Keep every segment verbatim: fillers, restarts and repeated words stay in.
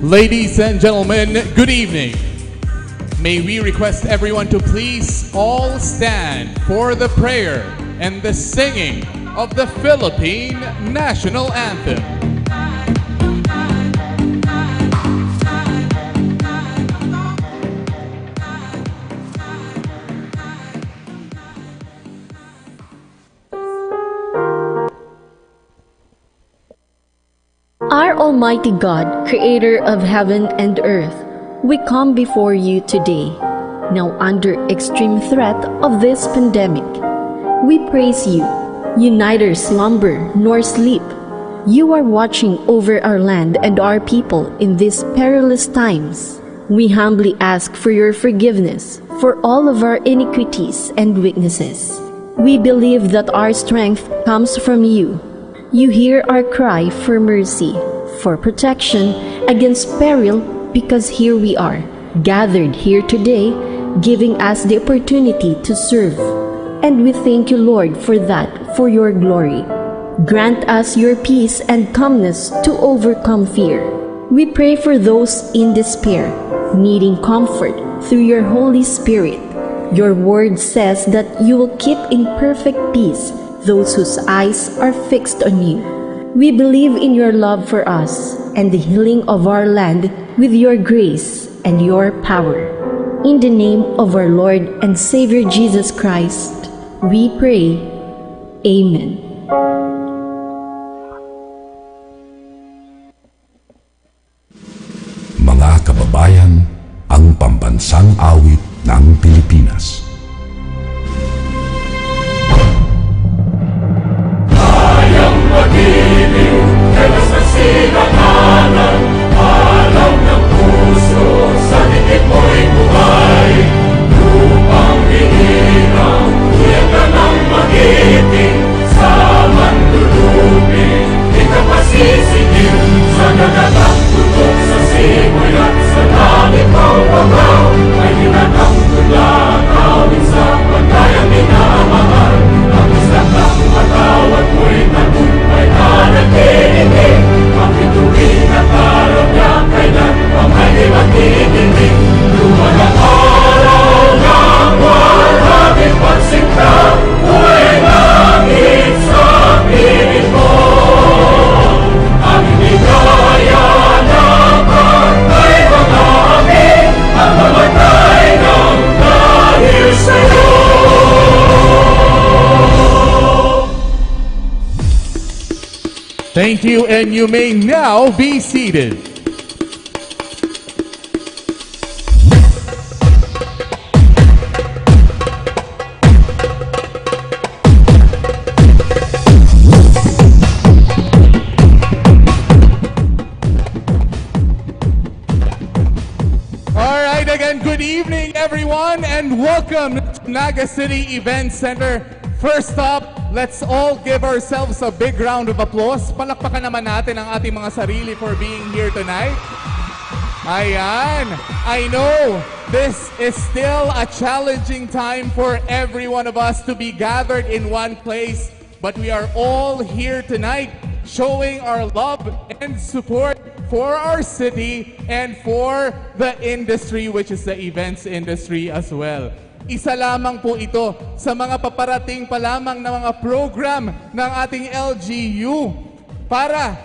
Ladies and gentlemen, good evening. May we request everyone to please all stand for the prayer and the singing of the Philippine National Anthem. Our Almighty God, creator of heaven and earth, we come before you today, now under extreme threat of this pandemic. We praise you. You neither slumber nor sleep. You are watching over our land and our people in these perilous times. We humbly ask for your forgiveness for all of our iniquities and weaknesses. We believe that our strength comes from you. You hear our cry for mercy, for protection against peril, because here we are, gathered here today, giving us the opportunity to serve. And we thank you, Lord, for that, for your glory. Grant us your peace and calmness to overcome fear. We pray for those in despair, needing comfort through your Holy Spirit. Your word says that you will keep in perfect peace those whose eyes are fixed on you. We believe in your love for us and the healing of our land with your grace and your power. In the name of our Lord and Savior Jesus Christ, we pray. Amen. Mga kababayan, ang pambansang awit ng Pilipinas. Kayang magiliw, kaya sa sinatanan, alam ng puso, sa dikit mo'y buhay. Lupang hinirang, kuya ka ng magiting, sa manlulupi, di ka pasisigil, sa dagat at bundok, sa simoy at sa langit mong babaw, may hinatang tula, tawid sa pagkayang minamahal, ang isang lang matawag mo'y tagumpay na nagtitipid, ang bituin at araw niya, kailan pa may di magtitipid, lumalabas. Thank you, and you may now be seated. Alright, again, good evening, everyone, and welcome to Naga City Event Center. First up, let's all give ourselves a big round of applause. Palakpakan naman natin ang ating mga sarili for being here tonight. Ayan. I know this is still a challenging time for every one of us to be gathered in one place, but we are all here tonight showing our love and support for our city and for the industry, which is the events industry as well. Isa lamang po ito sa mga paparating pa lamang na mga program ng ating L G U para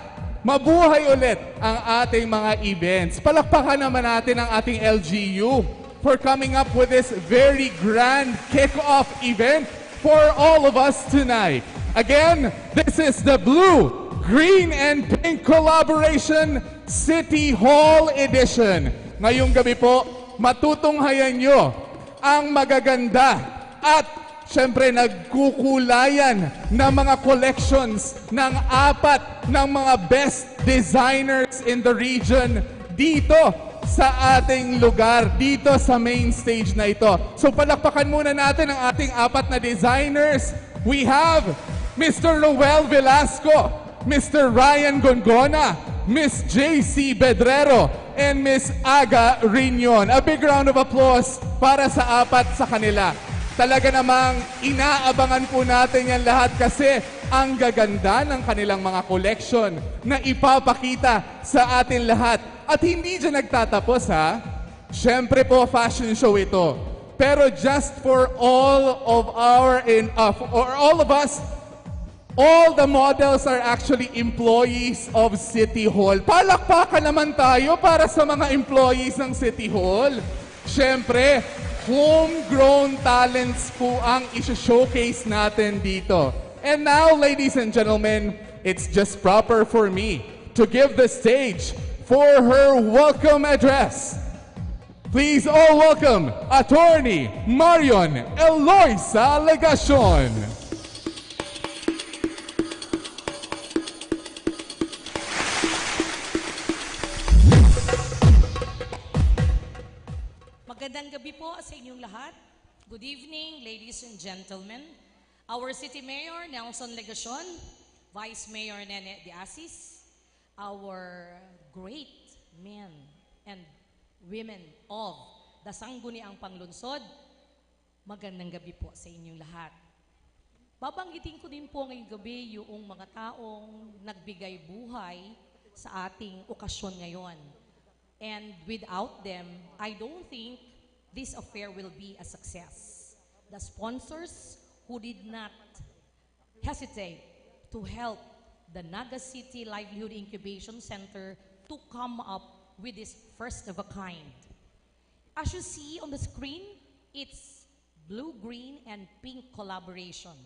mabuhay ulit ang ating mga events. Palakpakan naman natin ang ating L G U for coming up with this very grand kick-off event for all of us tonight. Again, this is the Blue, Green, and Pink Collaboration City Hall Edition. Ngayong gabi po, matutunghayan nyo ang magaganda at, syempre, nagkukulayan na mga collections ng apat ng mga best designers in the region dito sa ating lugar, dito sa main stage na ito. So, palakpakan muna natin ang ating apat na designers. We have Mister Roel Velasco, Mister Ryan Gongona, Miss J C Bedrero, and Miss Aga Riñon. A big round of applause para sa apat sa kanila. Talaga namang inaabangan po natin yan lahat kasi Ang gaganda ng kanilang mga collection na ipapakita sa atin lahat. At hindi dyan nagtatapos, ha? Siyempre po, fashion show ito. Pero just for all of our, in, uh, for all of us, all the models are actually employees of City Hall. Palakpakan naman tayo para sa mga employees ng City Hall. Siyempre, homegrown talents po ang isi-showcase natin dito. And now, ladies and gentlemen, it's just proper for me to give the stage for her welcome address. Please all welcome Attorney Marion Eloisa Legacion. Magandang gabi po sa inyong lahat. Good evening, ladies and gentlemen. Our City Mayor, Nelson Legacion, Vice Mayor Nene de Asis, our great men and women of the Sangguniang Panglungsod, magandang gabi po sa inyong lahat. Babanggitin ko din po ngayong gabi yung mga taong nagbigay buhay sa ating okasyon ngayon. And without them, I don't think this affair will be a success. The sponsors who did not hesitate to help the Naga City Livelihood Incubation Center to come up with this first of a kind. As you see on the screen, it's blue, green, and pink collaboration.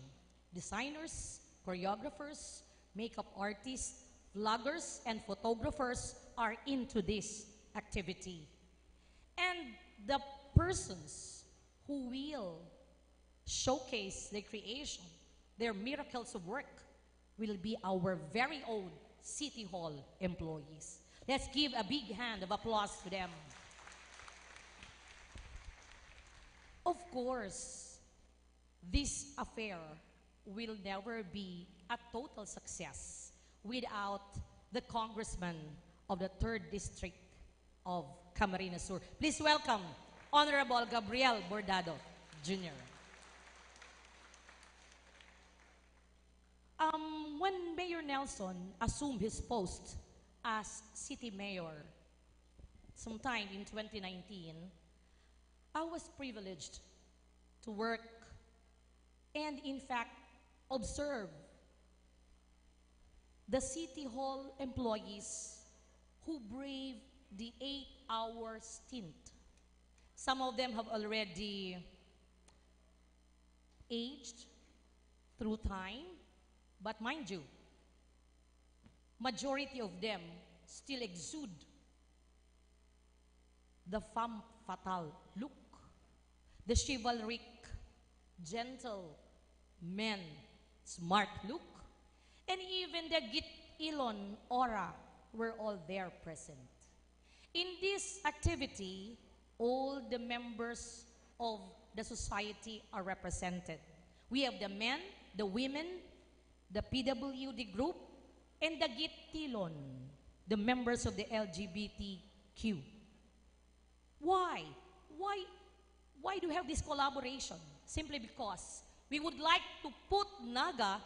Designers, choreographers, makeup artists, vloggers, and photographers are into this activity. And the persons who will showcase their creation, their miracles of work, will be our very own City Hall employees. Let's give a big hand of applause to them. Of course, this affair will never be a total success without the congressman of the third District of Camarines Sur. Please welcome Honorable Gabriel Bordado Junior Um, when Mayor Nelson assumed his post as city mayor sometime in twenty nineteen, I was privileged to work and, in fact, observe the City Hall employees who braved the eight-hour stint. Some of them have already aged through time, but mind you, majority of them still exude the femme fatale look, the chivalric, gentle men, smart look, and even the gitilon aura were all there present. In this activity, all the members of the society are represented. We have the men, the women, the P W D group, and the gitilon, the members of the L G B T Q. Why? Why? Why do we have this collaboration? Simply because we would like to put Naga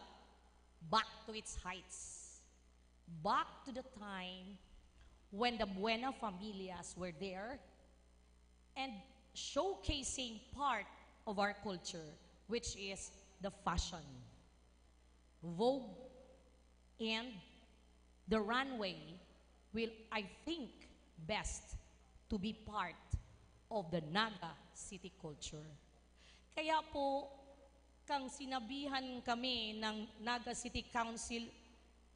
back to its heights, back to the time when the Buena Familias were there and showcasing part of our culture, which is the fashion. Vogue and the runway will, I think, best to be part of the Naga city culture. Kaya po, kang sinabihan kami ng Naga City Council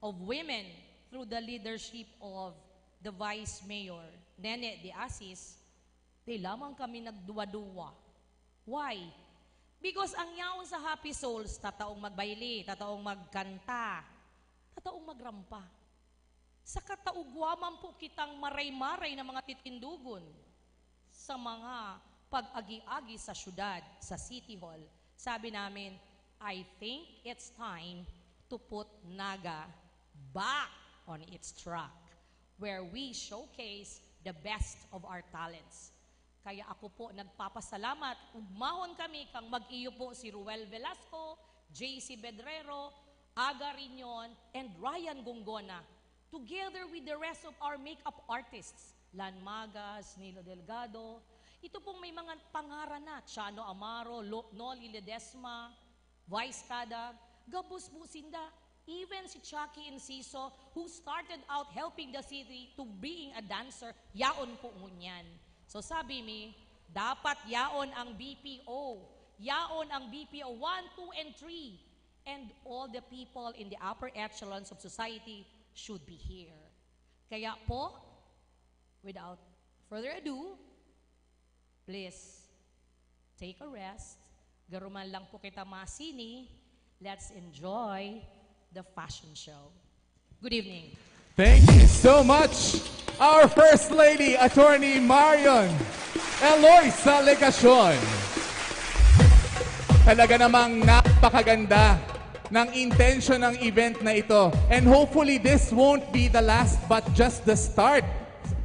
of Women through the leadership of the Vice Mayor, Nene de Asis, di lamang kami nagduwa-duwa. Why? Because ang yaon sa Happy Souls, tataong magbayle, tataong magkanta, tataong magrampa. Sa kataugwa man po kitang maray-maray na mga titindugon sa mga pag-agi-agi sa syudad, sa City Hall, sabi namin, "I think it's time to put Naga back on its track, where we showcase the best of our talents." Kaya ako po nagpapasalamat, ugmahon kami kang mag-iyo po si Ruel Velasco, J C Bedrero, Aga Riñon, and Ryan Gongona, together with the rest of our makeup artists, Lan Magas, Nilo Delgado, ito pong may mga pangaran na, Chano Amaro, Lo-, Noli Ledesma, Vice Kada, gabos po sinda. Even si Chucky Enciso, who started out helping the city to being a dancer, yaon po ngunyan. So sabi mi, dapat yaon ang B P O. Yaon ang B P O one, two, and three. And all the people in the upper echelons of society should be here. Kaya po, without further ado, please take a rest. Garuman lang po kita masini. Let's enjoy the fashion show. Good evening. Thank you so much, our First Lady, Attorney Marion Eloisa Legacion. Talaga namang napakaganda ng intention ng event na ito. And hopefully, this won't be the last but just the start.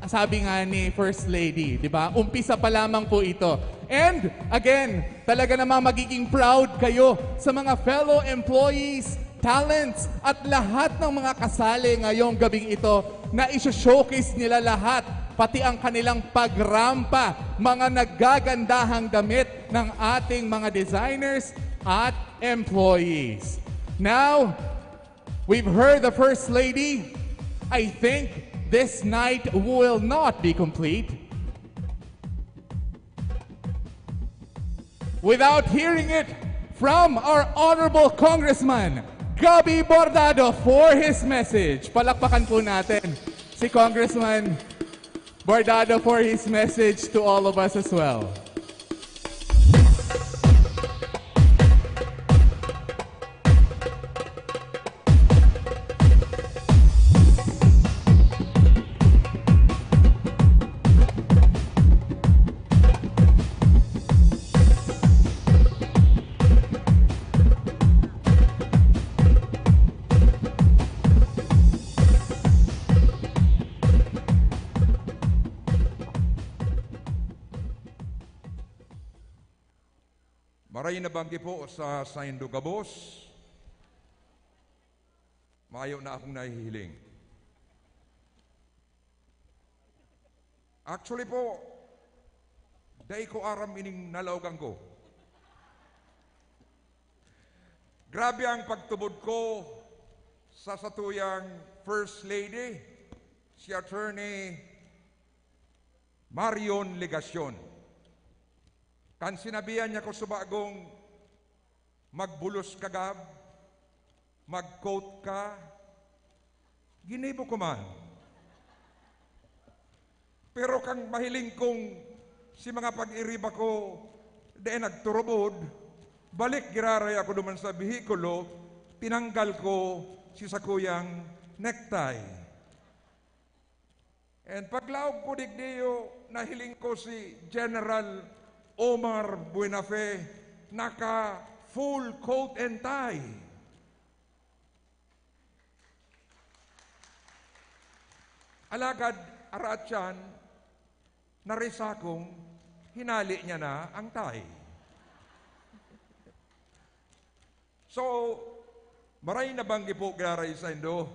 Sabi nga ni First Lady, di ba? Umpisa pa lamang po ito. And again, talaga namang magiging proud kayo sa mga fellow employees, talents, at lahat ng mga kasali ngayong gabing ito na i-showcase nila lahat, pati ang kanilang pagrampa, mga nagagandahang damit ng ating mga designers at employees. Now, we've heard the First Lady. I think this night will not be complete without hearing it from our Honorable Congressman Gabby Bordado for his message. Palakpakan po natin si Congressman Bordado for his message to all of us as well. Maray na banggi po sa saindo gabos. Mayo na akong nahihiling. Actually po, dai ko aram ining nalaogan ko. Grabe ang pagtubod ko sa satuyang First Lady, si Attorney Marion Legacion. Kan sinabihan niya ko subagong magbulos ka gab, mag-coat ka, ginibo ko man. Pero kang mahiling kong si mga pag-iriba ko, dai nagturubod, balik giraray ako duman sa behikulo, tinanggal ko si sakuyang necktie. And paglaog ko digdiyo, nahiling ko si General Omar Buenafe naka full coat and tie. Alagad, araat siyan, narisakong hinali niya na ang tie. So, maray na banggi po giraray saindo.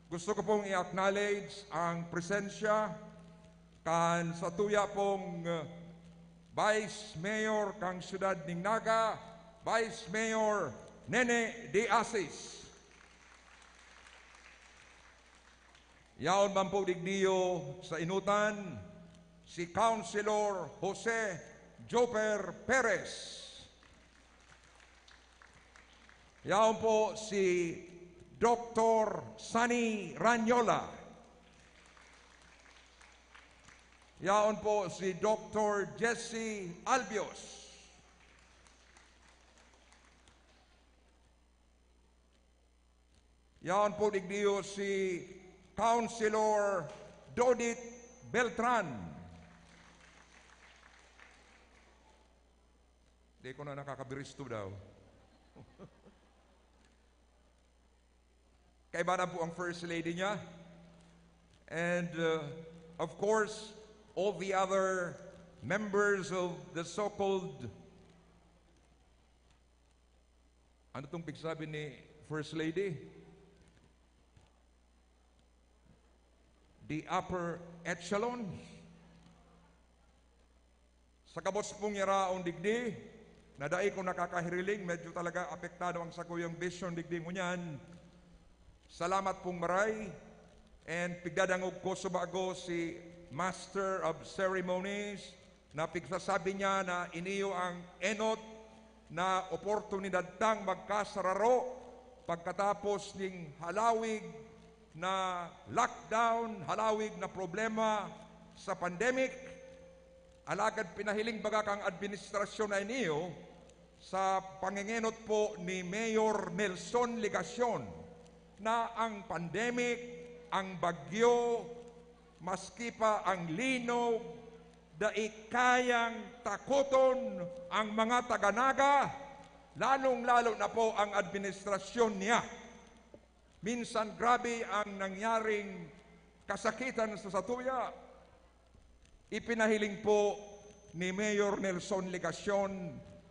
Gusto ko pong i-acknowledge ang presensya kan satuya pong uh, Vice Mayor kan Siyudad nin Naga, Vice Mayor Nene de Asis. Yaon man po digdiyo sa inutan, si Councilor Jose Joper Perez. Yaon po si Doktor Sunny Ranyola. Yaon po si Doktor Jesse Albios. Yaon po digdiyo si Councilor Dodit Beltran. Di ko na nakakabiristo daw. Kaiba na po ang First Lady niya. And, uh, of course, all the other members of the so-called, ano tong pigsabi ni First Lady, the upper echelon. Sa gabos pong yaraon digdi, na dai ko nakakahiriling, medyo talaga apektado ang sakuyang vision digdi ngunyan. Salamat pong maray, and pigdadangog ko subago si Master of Ceremonies, na pigsasabi niya na iniyo ang enot na oportunidad tang magkasararo pagkatapos ning halawig na lockdown, halawig na problema sa pandemic. Alagad pinahiling baga kan administrasyon na iniyo sa pangengenot po ni Mayor Nelson Legacion na ang pandemic, ang bagyo, maski pa ang linog, dai kayang takoton ang mga taga-Naga, lalong-lalo na po ang administrasyon niya. Minsan grabe ang nangyaring kasakitan sa satuya. Ipinahiling po ni Mayor Nelson Legacion,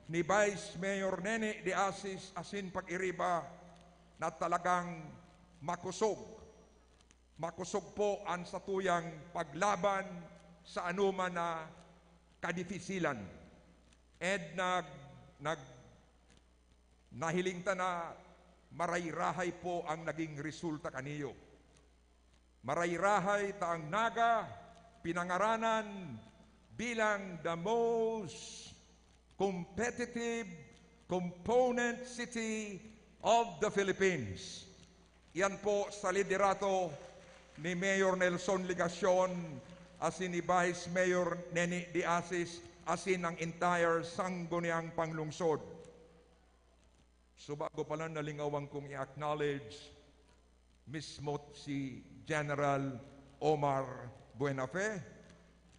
ni Vice Mayor Nene de Asis asin pag-iriba na talagang makosog. Makosog po an satuyang paglaban sa anoman na kadifisilan. And nag-, nag-, nahiling ta na marayrahay po ang naging resulta kaniyo. Marayrahay ta ang Naga pinangaranan bilang the most competitive component city of the Philippines. Iyan po sa liderato ni Mayor Nelson Legacion asin ni Vice Mayor Nene de Asis asin ang entire Sangguniang Panglungsod. Subago pa lang, nalingawan kong i-acknowledge mismo si General Omar Buenafe.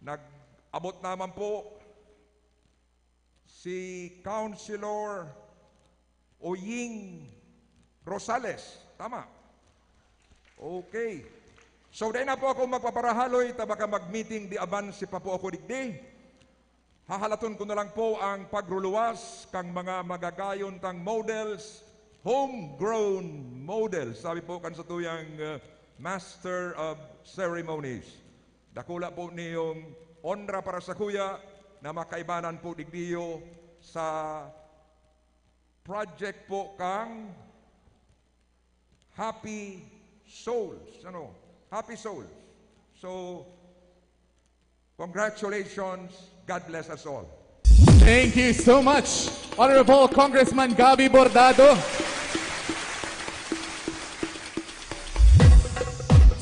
Nag-abot naman po si Councilor Oying Rosales. Tama? Okay. So, dai na po ako magpaparahaloy, ta baka mag-meeting di abanse pa po ako digdi. Hahalaton ko na lang po ang pagruluwas kan mga magagayon tang models, homegrown models, sabi po kan satuyang, uh, Master of Ceremonies. Dakula po niyong onra para sakuya na makaibanan po digdiyo sa project po kang Happy Souls. Ano? Happy Souls. So, congratulations. God bless us all. Thank you so much, Honorable Congressman Gabby Bordado.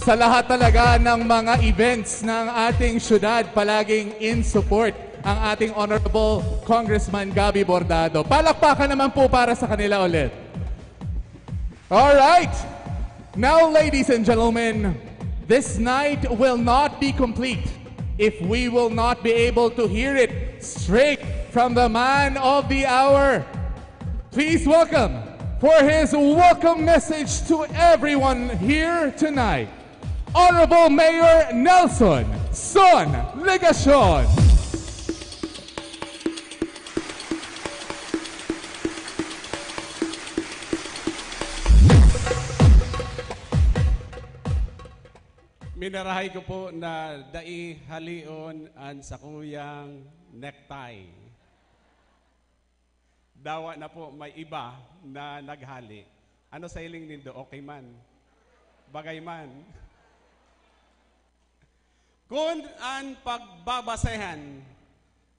Sa lahat talaga ng mga events ng ating syudad, palaging in support ang ating Honorable Congressman Gabby Bordado. Palakpakan naman po para sa kanila ulit. All right. Now, ladies and gentlemen, this night will not be complete if we will not be able to hear it straight from the man of the hour. Please welcome, for his welcome message to everyone here tonight, Honorable Mayor Nelson Son Legacion. Minarahay ko po na dai halion an sakuyang necktie. Dawa na po may iba na naghali. Ano sa hiling nindo? Okay man? Bagay man? Kun an pagbabasehan,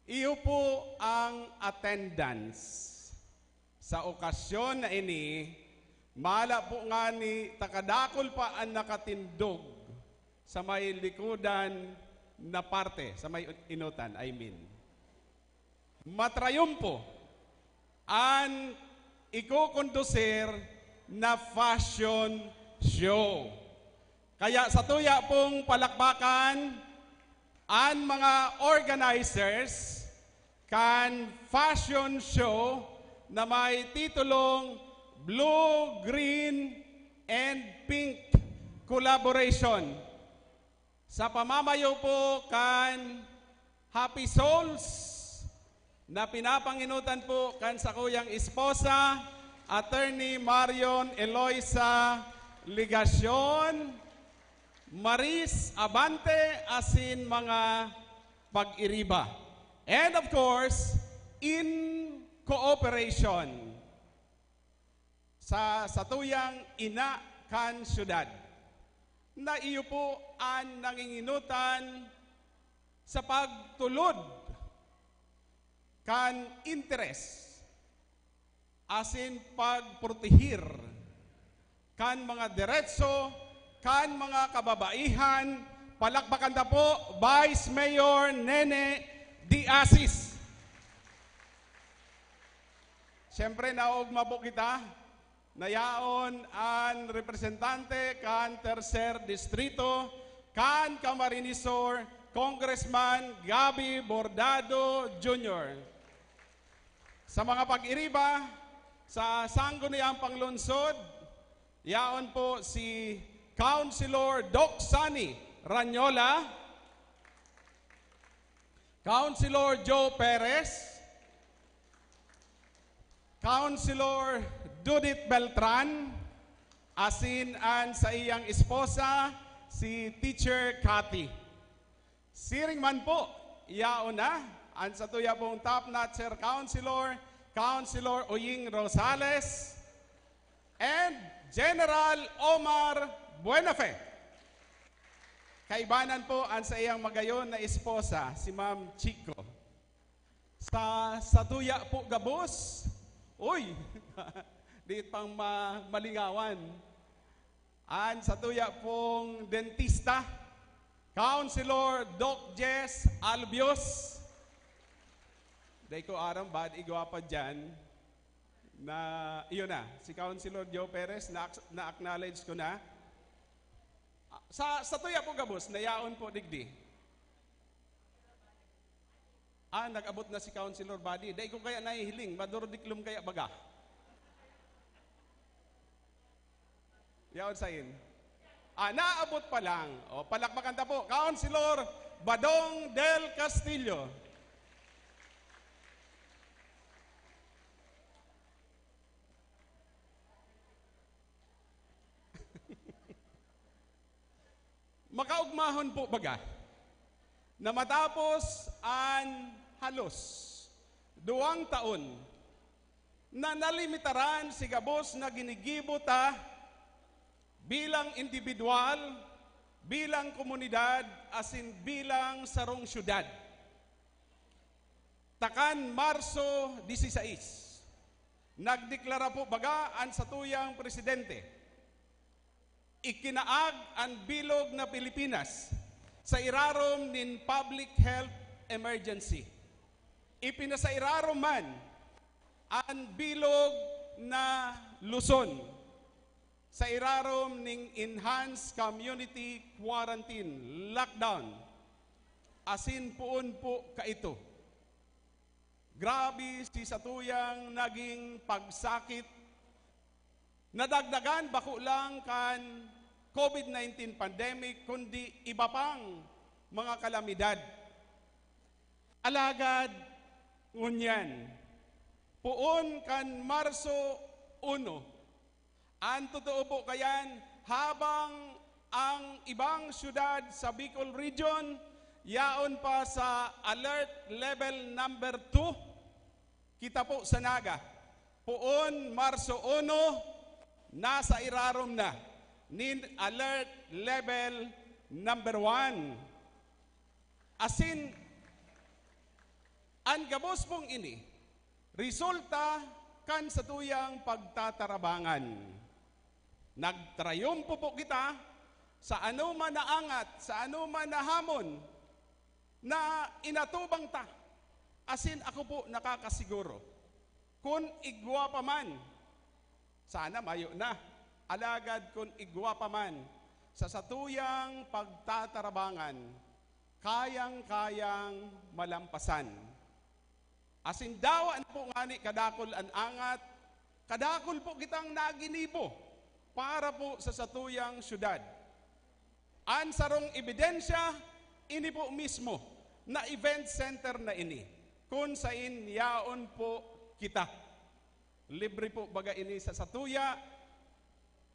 iyo po ang attendance. Sa okasyon na ini, mala po ngani ta kadakul pa an nakatindog sa may likodan na parte, sa may enotan, I mean. Matrayumpo an ikokondusir na fashion show. Kaya satuya pong palakpakan an mga organizers kan fashion show na may titulong Blue, Green, and Pink Collaboration. Sa pamamayo po kan Happy Souls, na pinapangenotan po kan sakuyang esposa, Attorney Marion Eloisa Legacion, Maris Abante, asin mga pag-iriba. And of course, in cooperation sa satuyang ina kan syudad, na iyo po an nanginginutan sa pagtulod kan interes asin pagproteher kan mga deretso kan mga kababaihan. Palakpakan ta po, Vice Mayor Nene de Asis. Siyempre, naogma po kita na yaon an representante kan Tercer Distrito kan Camarines Sur, Congressman Gabby Bordado Junior. Sa mga pag-iriba, sa Sangguniang Panglungsod, yaon po si Councilor Doc Sonny Ranyola, Councilor Joe Perez, Councilor Judith Beltran, asin an saiyang esposa, si Teacher Cathy. Siring man po, yaon na an satuya pong top-notcher councilor, Councilor Oying Rosales, and General Omar Buenafe. Kaibanan po an saiyang magayon na esposa, si Ma'am Chico. Sa satuya po gabos, uy, di pang ma-, malingawan. An satuya pong dentista, Councilor Doc Jess Albios. Dai ko aram, bad igwa pa dyan na, iyon na, si Councilor Joe Perez, na, na-acknowledge ko na. Sa, satuya po gabos, nayaon po digdi. Ah, nag-abot na si Councilor Buddy. Dai ko kaya nahihiling, madurdiklom kaya baga. Yaon sain. Ah, naabot pa lang. O, palakpakan ta po, Councilor Badong Del Castillo. Makaugmahon po baga na matapos an halos duwang taon na nalimitaran si gabos na ginigibo ta bilang indibidwal, bilang komunidad, asin bilang sarong syudad. Takan Marso dieciséis, nagdeklara po baga an satuyang presidente, ikinaag an bilog na Pilipinas sa irarom nin public health emergency. Ipinasairarom man an bilog na Luzon sa irarom ning enhanced community quarantine lockdown. Asin poon po kaito. Grabe si satuyang naging pagsakit. Nadagdagan bako lang kan COVID nineteen pandemic, kundi iba pang mga kalamidad. Alagad, ngunyan, poon kan Marso uno, an totoo po kayan, habang ang ibang syudad sa Bicol Region yaon pa sa Alert Level Number Two, kita po sa Naga, poon Marso uno, nasa irarom na nin Alert Level Number One. Asin, an gabos pong ini, resulta kan satuyang pagtatarabangan. Nagtrayumpo po kita sa anoman na angat, sa anoman na hamon na inatubang ta. Asin ako po nakakasiguro, kun igwa pa man, sana mayo na, alagad kun igwa pa man, sa satuyang pagtatarabangan, kayang-kayang malampasan. Asin dawa na po ngani kadakul an angat, kadakul po kitang naginibo para po sa satuyang syudad. An sarong ebidensya, ini po mismo na event center na ini, kun sain yaon po kita. Libre po baga ini sa satuya.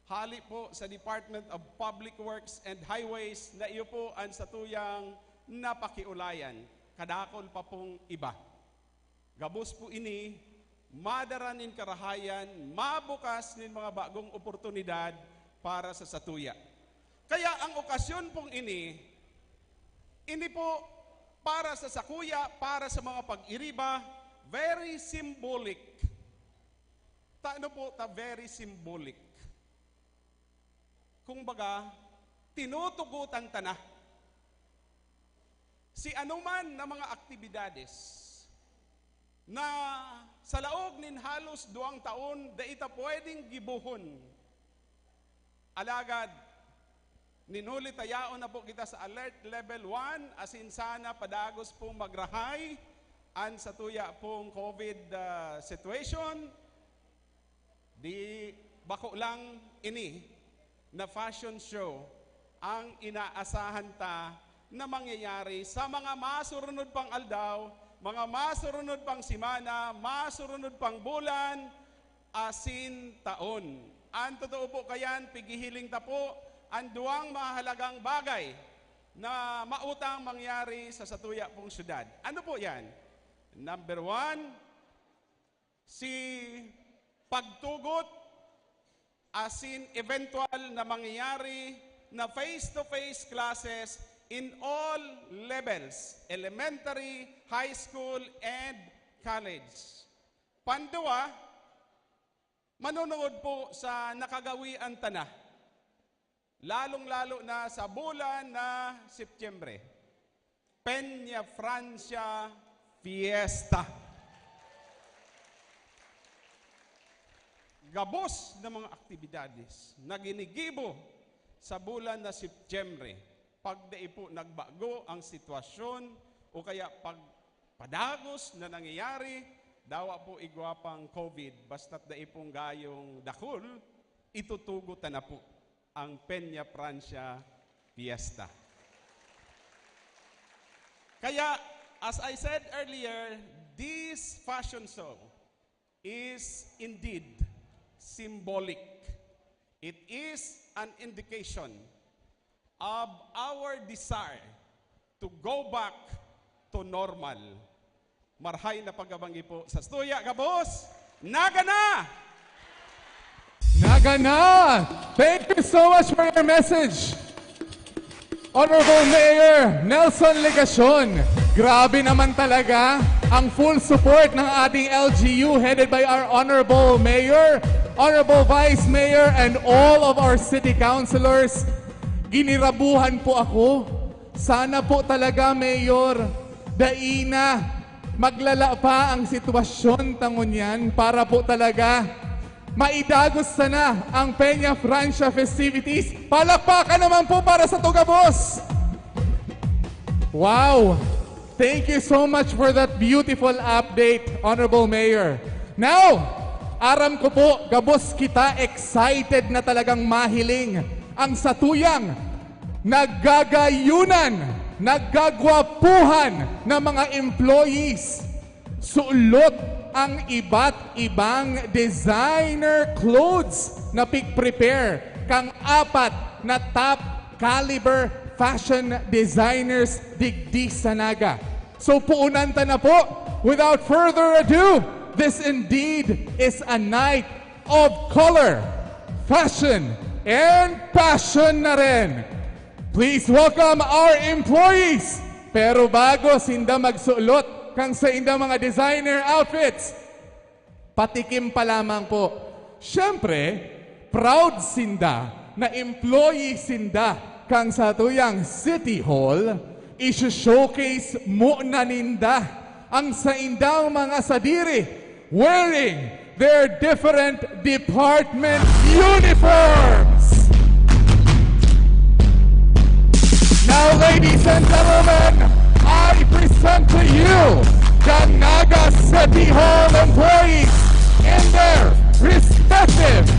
Hali po sa Department of Public Works and Highways na iyo po an satuyang napakiulayan. Kadakul pa pong iba. Gabos po ini, madara nin karahayan, mabukas nin mga bagong oportunidad para sa satuya. Kaya ang okasyon pong ini, ini po para sa sakuya, para sa mga pag-iriba, very symbolic. Tano po ta very symbolic? Kung baga, tinutugutan ta na. Si anuman na mga aktibidades na sa laog nin halos duwang taon, dai ta pwedeng gibohon. Alagad, nin huli ta yaon na po kita sa alert level one, asin sana padagos pong magrahay an satuya pong COVID, ah, situation. Di bako lang ini na fashion show ang inaasahan ta na mangyayari sa mga masurunod pang aldaw, mga masurunod pang semana, masurunod pang bulan, asin taon. An totoo po kayan, pighihiling ta po an duwang mahahalagang bagay na mautang mangyari sa satuya pong syudad. Ano po yan? Number one, si pagtugot asin eventual na mangyayari na face-to-face classes in all levels, elementary, high school, and college. Panduwa, manonood po sa nakagawian ta na, lalong-lalo na sa bulan na Setyembre, Peña Francia Fiesta. Gabos na mga aktibidades na ginigibo sa bulan na Setyembre. Pag dai po nagbago ang sitwasyon o kaya pag padagos na nangyayari, dawa po igwa pang COVID, basta't dai pong gayong dakul, itutugot ta na po ang Peña Francia Fiesta. Kaya, as I said earlier, this fashion show is indeed symbolic. It is an indication of our desire to go back to normal. Marhay na pagkabanggi po sa stuya, gabos! Naga na! Naga na! Thank you so much for your message, Honorable Mayor Nelson Legacion. Grabe naman talaga ang full support ng ating L G U headed by our Honorable Mayor, Honorable Vice Mayor, and all of our city councilors. Ginirabuhan po ako. Sana po talaga, Mayor, dai na maglala pa ang sitwasyon ta ngunyan para po talaga maidagos sana ang Peña Francia festivities. Palakpakan naman po para sa Tugabos! Wow! Thank you so much for that beautiful update, Honorable Mayor. Now, aram ko po, gabos kita excited na talagang mahiling ang satuyang nagagayunan, nagagwapuhan na mga employees. Sulot ang iba't ibang designer clothes na pig-prepare kang apat na top caliber fashion designers digdi sa Naga. So puunan ta na po. Without further ado, this indeed is a night of color, fashion, and passion na rin. Please welcome our employees! Pero bago sinda magsulot kang saindang mga designer outfits, patikim pa lamang po. Siyempre, proud sinda na employee sinda kan satuyang City Hall, isu-showcase muna ninda ang saindang mga sadiri wearing their different department uniforms. Now, ladies and gentlemen, I present to you the Naga City Hall employees in their respective